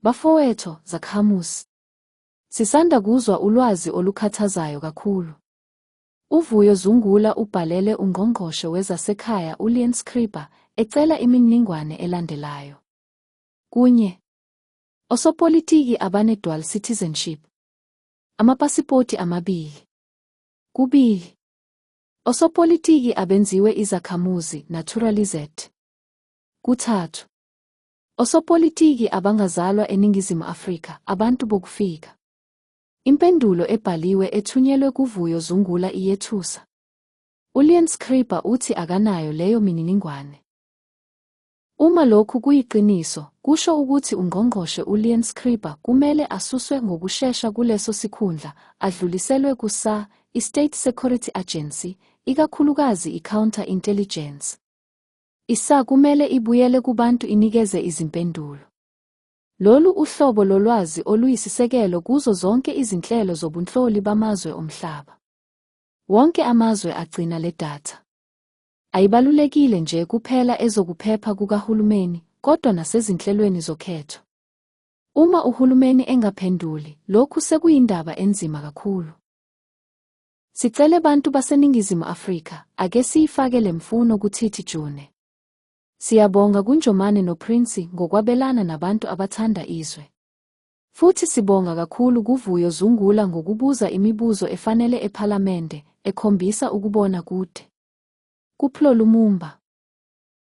Bafowethu, zakhamuzi. Sisanda kuzwa ulwazi olukhathazayo kakhulu. UVuyo Zungula ubhalele uNgqongqoshe wezaseKhaya uLeon Schreiber ecela imininingwane elandelayo. 1. Osopolitiki abane-dual citizenship. Amapasipoti amabili. 2. Osopolitiki abenziwe izakhamuzi, naturalised. 3. Osopolitiki abangazalwa eNingizimu Afrika, abantu bokufika. Impendulo ebhaliwe ethunyelwe kuVuyo Zungula iyethusa. ULeon Schreiber uthi akanayo leyo mininingwane. Uma lokhu kuyiqiniso, kusho ukuthi uNgqongqoshe uLeon Schreiber kumele asuswe ngokushesha kuleso sikhundla, adluliselwe ku-SA, i-State Security Agency, ikakhulukazi i-Counter Intelligence. I-SA kumele ibuyele kubantu inikeze izimpendulo. Lolu uhlobo lolwazi oluyisisekelo kuzo zonke izinhlelo zobunhloli bamazwe omhlaba. Wonke amazwe agcina le datha. Ayibalulekile nje kuphela ezokuphepha kukahulumeni, kodwa nasezinhlelweni zokhetho. Uma uhulumeni engaphenduli, lokhu sekuyindaba enzima kakhulu. Sicele bantu baseNingizimu Afrika, ake siyifake le mfuno kuThithi June. Siyabonga kuNjomane noPrince ngokwabelana nabantu abathanda izwe. Futhi sibonga kakhulu kuVuyo Zungula ngokubuza imibuzo efanele ePhalamende, ekhombisa ukubona kude. KuPlo Lumumba.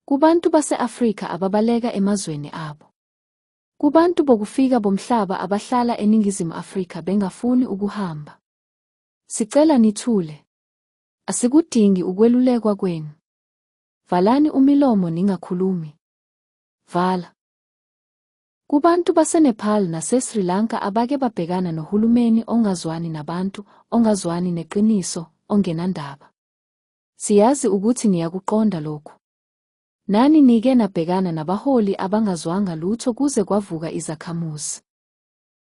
Kubantu base-Afrika ababaleka emazweni abo. Kubantu bokufika bomhlaba abahlala eNingizimu Afrika bengafuni ukuhamba. Sicela nithule. Asikudingi ukwelulekwa kwenu. Valani umilomo ningakhulumi. Vala. Kubantu baseNepal naseSri Lanka abake babhekana nohulumeni ongazwani nabantu, ongazwani neqiniso, ongenandaba. Siyazi ukuthi niyakuqonda lokhu. Nani nike nabhekana nabaholi abangazwanga lutho kuze kwavuka izakhamuzi.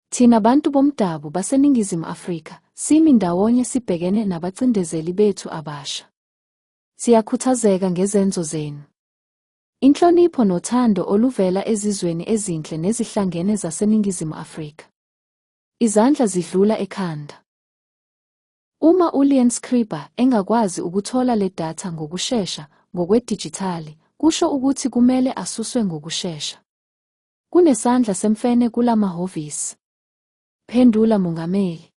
Thina bantu bomdabu baseNingizimu Afrika, simi ndawonye sibhekene nabacindezeli bethu abasha. Siyakhuthazeka ngezenzo zenu. Inhlonipho nothando oluvela ezizweni ezinhle nezihlangene zaseNingizimu Afrika. Izandla zidlula ekhanda. Uma uLeon Schreiber engakwazi ukuthola le datha ngokushesha ngokwedijithali, kusho ukuthi kumele asuswe ngokushesha. Kunesandla semfene kula mahhovisi. Phendula Mongameli.